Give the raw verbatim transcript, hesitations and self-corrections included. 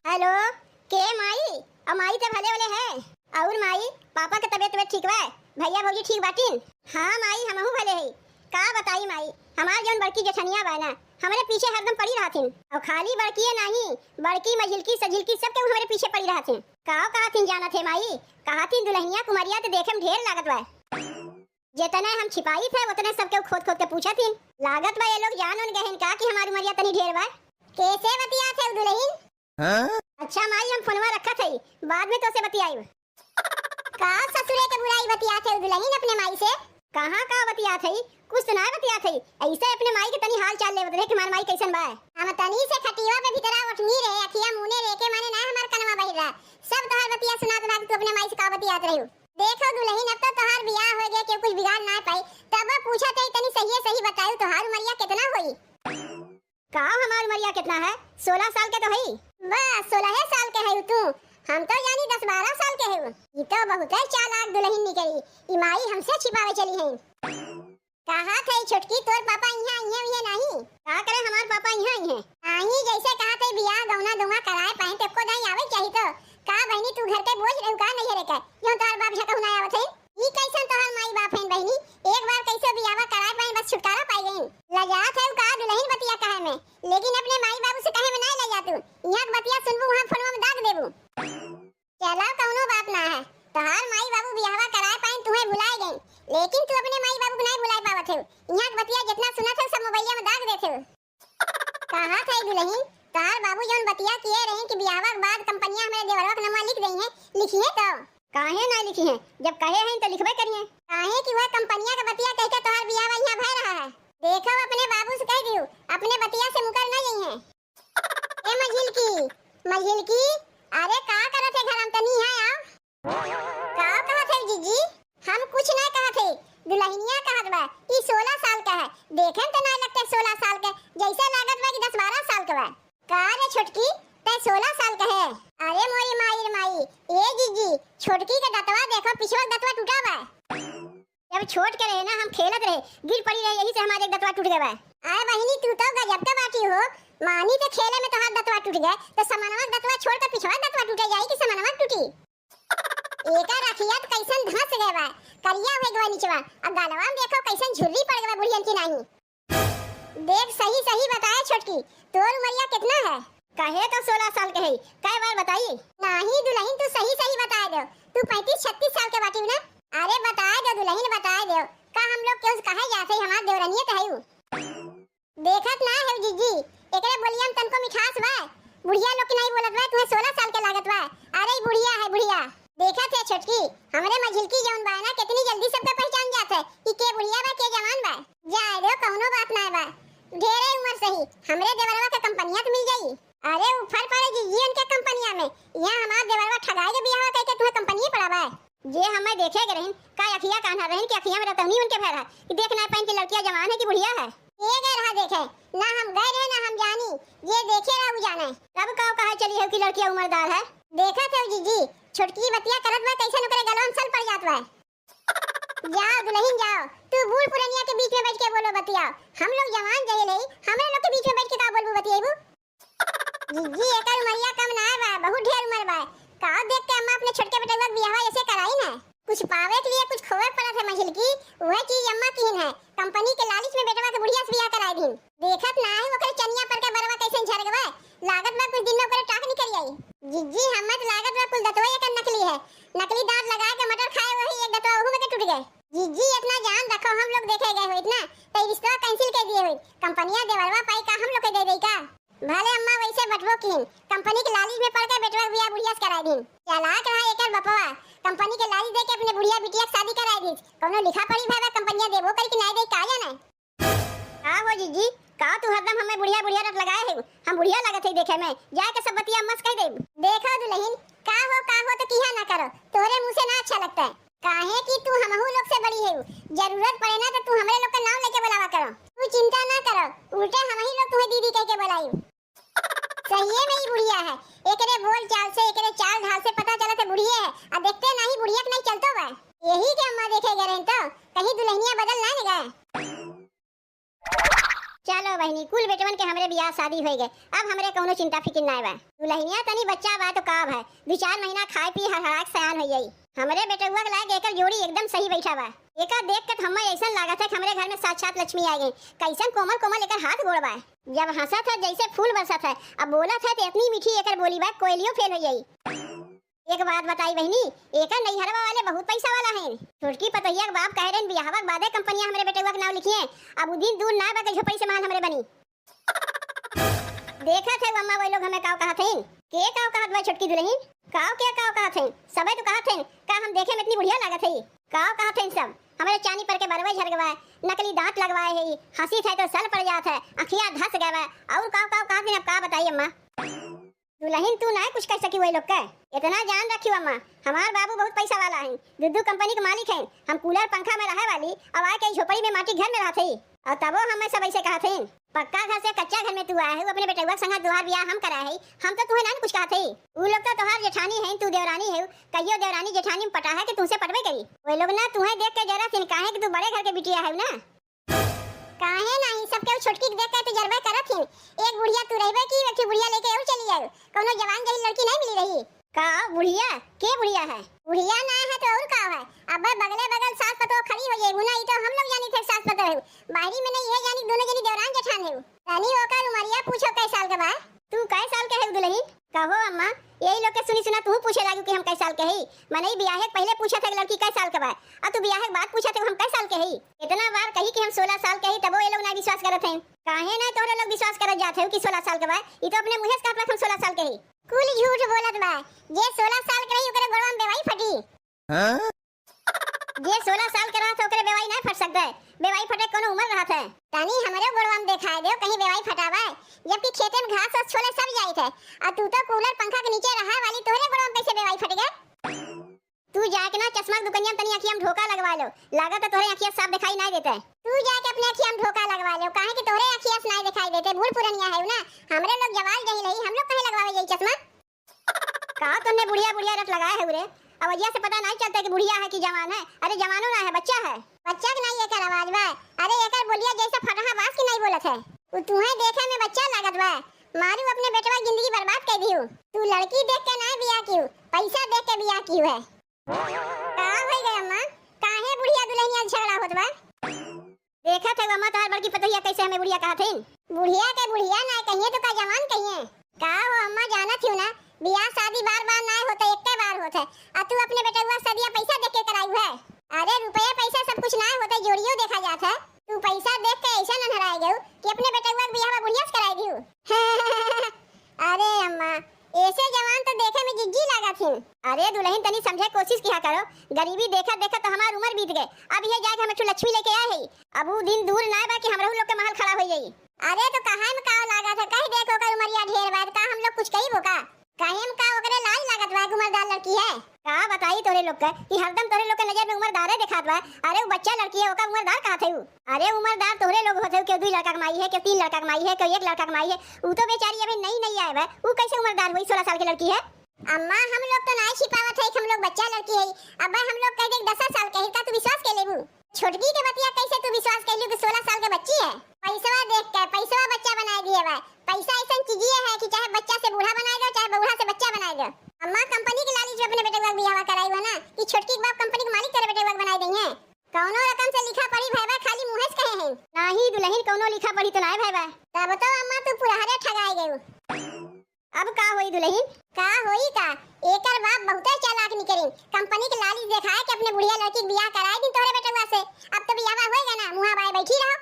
हेलो, के माई? अ माई त भले वाले है। अउर माई, पापा के तबियत, तबियत ठीक बा? भइया भउजी ठीक बाटिन? हाँ माई, हमहू भले हई। का बताई माई, हमार जउन बड़की जेठनिया बा ना, हमरे पीछे हरदम पड़ी रहथिन। अउर खाली बड़किए नाहीं, बड़की, मझिलकी, सझिलकी सब केहू हमरे पीछे पड़ी रहथिन। का कहथिन जानत है माई? कहथिन दुलहिनिया के उमरिया त देखे में ढेर लागत बा। जेतने हम छिपाइत है, ओतने सब केहू खोद खोद के पूछत हिन। लागत बा ये लोग जान उन गहिन का कि हमार उमरिया तनी ढेर बा। कैसे बतियात है दुलहिन? हाँ? अच्छा माई, हम फोनवा रखत हई, बाद में तोसे बतियाइब। का ससुरे के बुराई बतियात है दुलहिन अपने माई से? कहाँ का बतियात हई, कुछ तो ना बतियात हई। ऐसे अपने माई के तनी हाल चाल लेवत रहे कि हमार माई कैसन बा। हम तनी से खटिया पे भीतरा उठनी रहे, अखिया मुने रहे के माने ना हमार कनवा बहिर रहा। सब तोहार बतिया सुनात रहा कि तू अपने माई से का बतियात रही। देखो दुलहिन, अब तो तोहार बियाह हो गया, केहू कुछ बिगाड़ ना पाई, तब पूछत है तनी सही सही बतायू, तोहार उमरिया कितना होई? का हमार उमरिया कितना है? सोलह साल के तो हई। बस सोलह साल के हई तू, हम तो जानी दस बारह साल के हई। ई तो बहुत है चालाक दुलहिन निकली, ई माई हमसे छिपावे चली है। कहा थे छोटकी तोर पापा इहाँ इहाँ इहाँ नहीं? का करे हमार पापा इहाँ इहाँ? नहीं, जैसे कहा थे बियाह गौना दुआ कराए पाए, ते को दाई आवे चाहिए तो। का बहनी तू घर के बोझ रहू का नहीं रे के? जो तार बाप झका हुना आवत है। ई कैसन तोहार माई बाप हैं बहनी? एक बार कैसे बियाह कराए पाए बस छुटकारा पाई गई। लजात है का दुलहिन बतिया कहे में, लेकिन अपने माई बाबू से कहे में नहीं लजा तू। यहाँ के बतिया सुनबू वहाँ फोनवा में दाग देबू। चला कौनो बात ना है, तोहार माई बाबू बियाहवा कराए पाइन तुहे भुलाए गइन, लेकिन तू अपने माई बाबू के नहीं भुलाए पावत है। यहाँ के बतिया जितना सुनत है सब मोबाइलिया में दाग देत है। कहा थे दुलहिन, तोहार बाबू जौन बतिया किए रहे कि बियाहवा के बाद कंपनिया हमारे देवरवा के नमवा लिख दई है, लिखी है तो? काहे ना लिखी है, जब कहे हैं तो लिखबे करिए। काहे कि वह कंपनिया के बतिया कह के तोहार बियाहवा यहाँ भय रहा है। देखो अपने बाबू से कह दियो, अपने बतिया से मुकर न जइहे। ए मझिलकी, मझिलकी, अरे का करत है घर में, तनी यहाँ आओ। का कहत है जीजी? हम कुछ ना कहत है, दुलहिनिया कहत बा, ई सोलह साल का है, देखे में तो ना लगते सोलह साल के, जैसे लागत बा कि दस बारह साल के बा। का रे छोटकी, तै सोलह साल के है? अरे मोरी माई रे माई, ए जीजी, छोटकी के दतवा देखो, पिछवा के दतवा टूटा बा। जब छोट के रहे ना, हम खेलत रहे, गिर पड़ी रहे, यही से हमारे एक दतवा टूट गए बा। आए बहिनी, तू तो गजब के बाटी हो, मानी तो खेले में तोहार दतवा टूट गए, तो समनवा के दतवा छोड़ के पिछवा के दतवा टूटे जाई कि समनवा के टूटी? एकर अखिया तो कैसन धंस गए बा, करिया हो गए निचवा, अब गलवा में देखो कैसन झुर्री पड़ गए बा बुढ़ियन की नाही। देख, सही सही बताए छोटकी, तोर उमरिया कितना है? कहे तो सोलह साल के है, कै बार बताई? नाही दुलहिन, तू सही सही बताए दो, तू पैंतीस छत्तीस साल के बाटी ना। अरे बताए दो दुलहिन, बताए दो, का हम लोग केहू से कहे जात है, हमार देवरनिये तो है उ। देखत ना है जीजी, एकरे बोलिया में तनको मिठास बा, बुढ़िया लोग के नहीं बोलत बा, तुम्हें सोलह साल के लागत बा। अरे ई बुढ़िया है बुढ़िया। देखत है छोटकी, हमरे मझिलकी जौन बा ना, कितनी जल्दी सबका पहचान जात है कि के बुढ़िया बा, के जवान बा। जाए दो, कौनो बात ना बा, ढेरे उम्र सही, हमरे देवरवा के कंपनिया तो मिल जाई। अरे ऊपर पड़े जीजी उनके कंपनिया में, यहाँ हमार देवरवा ठगाए के बियाह कह के तुम्हें कंपनिये पड़ा बा। जे हमें देखे के रहिन, का अखिया कान्हा रहिन कि अखिया में रतौनी उनके भय रहा कि देख ना पाइन कि लड़किया जवान है कि बुढ़िया है। ये गए रहा देखे, ना हम गए रहे ना हम जानी, ये देखे रहा उ जाने। तब का कहे चली हो कि लड़किया उम्रदार है? देखत हो जीजी, छोटकी बतिया करत बा, कैसे ओकरे गलवा में सल पड़ जात बा। जाओ दुलहिन जाओ, तू बूढ़ पुरनिया के बीच में बैठ के बोलो बतियाओ, हम लोग जवान जहिल हई, हमरे लोग के बीच में बैठ के का बोलबू बतियाबू? जीजी, एकर उमरिया कम ना बा, बहुत ढेर उमर बा। का देख के अम्मा अपने छोटके बेटवा के बियाहवा ऐसे कराई ना? कुछ पावे के लिए कुछ खोवे के पड़त है मझिलकी, वह चीज अम्मा किहिन है। कंपनी के लालच में बेटवा के बुढ़िया से बियाह कराई दीन। देखत ना है ओकरे चनिया पर के बरवा कैसे झरगवा, लागत बा कुछ दिन में ओकरे टाक निकल आई। जीजी, हमें तो लागत बा कुल दतवा एकर नकली है, नकली दांत लगा के मटर खाए वही एक दतवा ओहू में के टूट गए। जीजी, इतना जान रखो, हम लोग देखे गए हो इतना, तो रिश्ता कैंसिल कर दिए हो। कंपनिया देवरवा पाई का हम लोग के दे दे का? भले अम्मा वैसे बटवो कीन, कंपनी के लालच में पड़ के बेटवा के बियाह बुढ़िया से कराई दीन। चालाक रहा एकर बपवा, कंपनी के लालच दे के अपने बुढ़िया बिटिया के शादी कराई दीस। कौनो लिखा पढ़ी भय बा, कंपनिया देबो करी कि नाय दे, का जाने। का हो जीजी, का तू हरदम हमें बुढ़िया बुढ़िया रट लगाए है? हम बुढ़िया लागत है देखे में, जाए के सब बतिया अम्मा से कह देब। देखो दुलहिन, का हो का हो तो किहा ना करो, तोरे मुँह से ना अच्छा लगता है। काहे कि तू हमहू लोग से बड़ी है, जरूरत पड़े ना तो तू हमरे लोग का नाम लेके बुलावा करो। तू चिंता ना करो, उल्टे हम ही लोग तुम्हें दीदी कह के बुलाई। सहिए में ही बुढ़िया है, एकरे बोल चाल से, एकरे चाल ढाल से पता चलत है बुढ़िया है। आ देखते नहीं बुढ़िया के नहीं चलतो बा, यही के अम्मा देखे गए रहे तो कहीं दुलहिनिया बदल ना गए। चलो बहिनी, कुल बेटवन के हमरे बियाह शादी होइ गए, अब हमरे कउनो चिंता फिकिर नाय बा। दुलहिनिया तनी बच्चा बा तो का भा, दुइ चार महीना खाए पी हड़हड़ा के सयान होइ जाई। हमरे बेटउआ के लायक एकर जोड़ी एकदम सही बैठा बा। एका देख के त हम्मा अइसन लागत है कि हमरे घर में साक्षात लक्ष्मी आ गई। कइसन कोमल कोमल एकर हाथ गोड़ बा। जब हँसत है जइसे फूल बरसत है, अब बोलत है त एतनी मीठी एकर बोली बा, कोयलियो फेल होइ जाई। एक बात बताई बहिनी, एकर नैहरवा वाले बहुत पैसा वाला हैं। छोटकी पतोहिया के बाप कहे रहेन बियाहवा के बादे कंपनिया हमरे बेटउआ के नाव लिखिए। अब उ दिन दूर ना बा के झोपड़ी से माल हमरे बनी। देखत है अम्मा, वही लोग हमें काव कहत हैं। के काव कहत बा छोटकी दुलहिन? काव के काव कहत हैं? सबे तो कहत हैं, का हम देखे में इतनी बुढ़िया लागत है? काव कहत हैं सब? हमरे चानी पर के बरवे झर गवा, नकली दांत लगवाए है, हँसी थे तो सल पड़ जात है, अँखिया धस गवा, और काव काव कहत हैं, अब का बताई अम्मा? दुलहिन, तू नाय कुछ कह सकी वही लोग के। इतना जान रखियो अम्मा, हमार बाबू बहुत पैसा वाला हैं, दू दू कंपनी के मालिक हैं। हम कूलर पंखा में रहे वाली, अब आके ई झोपड़ी में माटी घर में रहत हई, और तबो हमें सब ऐसे कहत हैं। पक्का घर से कच्चा घर में तू आया है, अपने बेटउआ के संगे तोहार बियाह हम कराए है, हम तो तुहे ना कुछ कहत हई। उ लोग तो तोहार जेठानी हैं, तू देवरानी है, कहियो देवरानी जेठानी में पटा है कि तुमसे पटबे करी। वही लोग ना तुहे देख के जरा थिन, काहे कि तू बड़े घर के बिटिया है ना। काहे नाही, सब केहू छोटकी के देख के तो जरबे करत हिन। एक बुढ़िया तू रहबे की, एक ठे बुढ़िया लेके और चली आयु। कउनो जवान जही लड़की नहीं मिली रही। का बुढ़िया? के बुढ़िया है? बुढ़िया ना है तो और का है? अब बगले बगल सास पतोह खड़ी हो जाए, ना ई तो हम लोग जानी थे सास पतोह है। बाहरी में नहीं है जानी, दोनों जनी देवरान जेठान है। तनी ओकर उमरिया पूछो कै साल के बा? तू कै साल के है दुलहिन? कहो अम्मा, यही लोग के सुनी सुना तू पूछे लागू कि हम कै साल के हई? मनई बियाहे के पहिले पूछत है कि लड़की कै साल के बा, और तू बियाहे के बाद पूछत है हम कै साल के हई? इतना बार कही कि हम सोलह साल के हई, तबो ये लोग ना विश्वास करत हैं। काहे ना तोहरे लोग विश्वास करत जात है कि सोलह साल के बा? ई तो अपने मुँहे से कहत बा कि हम सोलह साल के हई। कुल झूठ बोलत बा। जे सोलह साल के रही ओकरे गोड़वा में बेवाई फटी। हाँ? जे सोलह साल के रहत है ओकरे बेवाई ना फट सकत है। बेवाई फटे कोनो उम्र रहत है। तनी हमरे गोड़वा में देखाए देव, कहीं बेवाई फटावा है। जबकि खेते में घास वास छोले सब जाइत है, आ तू तो कूलर पंखा के नीचे रहा वाली, तोहरे गोड़वा में कैसे बेवाई फट गए? तू जाके ना चश्मा के दुकनिया में तनी अखिया में धोखा लगवा लो, लागत है तोहरे अखिया साफ दिखाई ना देते। तू जाके अपने अखिया में धोखा लगवा लो, काहे कि तोहरे अखिया से ना दिखाई देते, बूढ़ पुरनिया है ना, हमरे लोग जवाल जही रही, हम लोग कहीं लगवावे जाई चश्मा? का तोहने बुढ़िया बुढ़िया रट लगाए है रे? अवजिया से पता नहीं चलता कि बुढ़िया है कि जवान है। अरे जवानो ना है, बच्चा है। बच्चा के नहीं एकर आवाज बा। अरे एकर बोलिया जैसे फटहा बांस की नहीं बोलत है। उ तुहे देखे में बच्चा लागत बा। मारू अपने बेटवा जिंदगी बर्बाद कर दियो। तू लड़की देख के ना बियाह कियो, पैसा देख के बियाह कियो है। का हो गया अम्मा? काहे बुढ़िया दुल्हनिया झगड़ा होत बा? देखत है अम्मा, तोहार बड़की पतोहिया कैसे हमें बुढ़िया कहत हईन। बुढ़िया के बुढ़िया ना कहिए तो का जवान कहिए? का हो अम्मा, जानत हियो ना, बियाह शादी बार बार ना होत है, एक्के बार होत है। आ तू अपने बेटउआ शादिया पैसा देख के करायू है? अरे रुपया पैसा सब कुछ ना होत है, जोड़ियो देखा जात है। तू पैसा देख के ऐसा नन्हराए गयू कि अपने बेटउआ के बियाह बुढ़िया से कराए दियो। अरे अम्मा, ऐसे जवान तो देखे में जिज्जी लागत हिन। अरे दुल्हन, तनी समझे कोशिश किया करो, गरीबी देखत देखत तो हमार उम्र बीत गए। अब ये जाके हम एक ठो लक्ष्मी लेके आए हई। अब उ दिन दूर ना बा कि हमरहू लोग के महल खड़ा हो जाई। अरे तो कहे में का लागत है, कह दे कि ओकर उमरिया ढेर बा, का हम लोग कुछ कहीबो का? कहे में का ओकरे लाज लागत बा कि उमरदार लड़की है? का बताई तोरे लोग के कि हरदम तोरे लोग के नजर में उमरदारे देखात बा। अरे उ बच्चा लड़की है, ओका उमरदार कहत है उ। अरे उमरदार तोहरे लोग होत हो, केहू दुई लड़का के माई है, केहू तीन लड़का के माई है, केहू एक लड़का के माई है। उ तो बेचारी अभी नई नई आए बा, उ कैसे उमरदार हुई? सोलह साल की लड़की है। अम्मा, हम लोग तो नाय छिपावत है कि हम लोग बच्चा लड़की है। अब हम लोग कह दे दस साल के है, का तू विश्वास कर लेबू? छोटकी के बतिया कैसे तू विश्वास कर लू कि सोलह साल के बच्ची है? पैसवा देख के पैसवा बच्चा बनाए दिए बा। पैसा ऐसन चीजिए है कि चाहे बच्चा से बूढ़ा बनाए दो, चाहे बूढ़ा से बच्चा बनाए दो। अम्मा, कंपनी के लालच में अपने बेटवा के बियाहवा कराई हो ना कि छोटकी के बाप कंपनी के मालिक तेरे बेटवा के बनाए देंगे। कौनो रकम से लिखा पढ़ी भैबा, खाली मुँहे से कहे हैं। नाही दुल्हन, कौनो लिखा पढ़ी तो नाही भैबा। तब तो अम्मा तू पुरहरे ठगाए गयू। अब का होई दुल्हन? का होई का? एकर बाप बहुते चालाक निकरिन। कंपनी के लालच देखाए के अपने बुढ़िया लड़की के बियाह कराए दिन तोहरे बेटवा से। अब तो बियाहवा होएगा ना, मुँहा बाए बैठी रहो।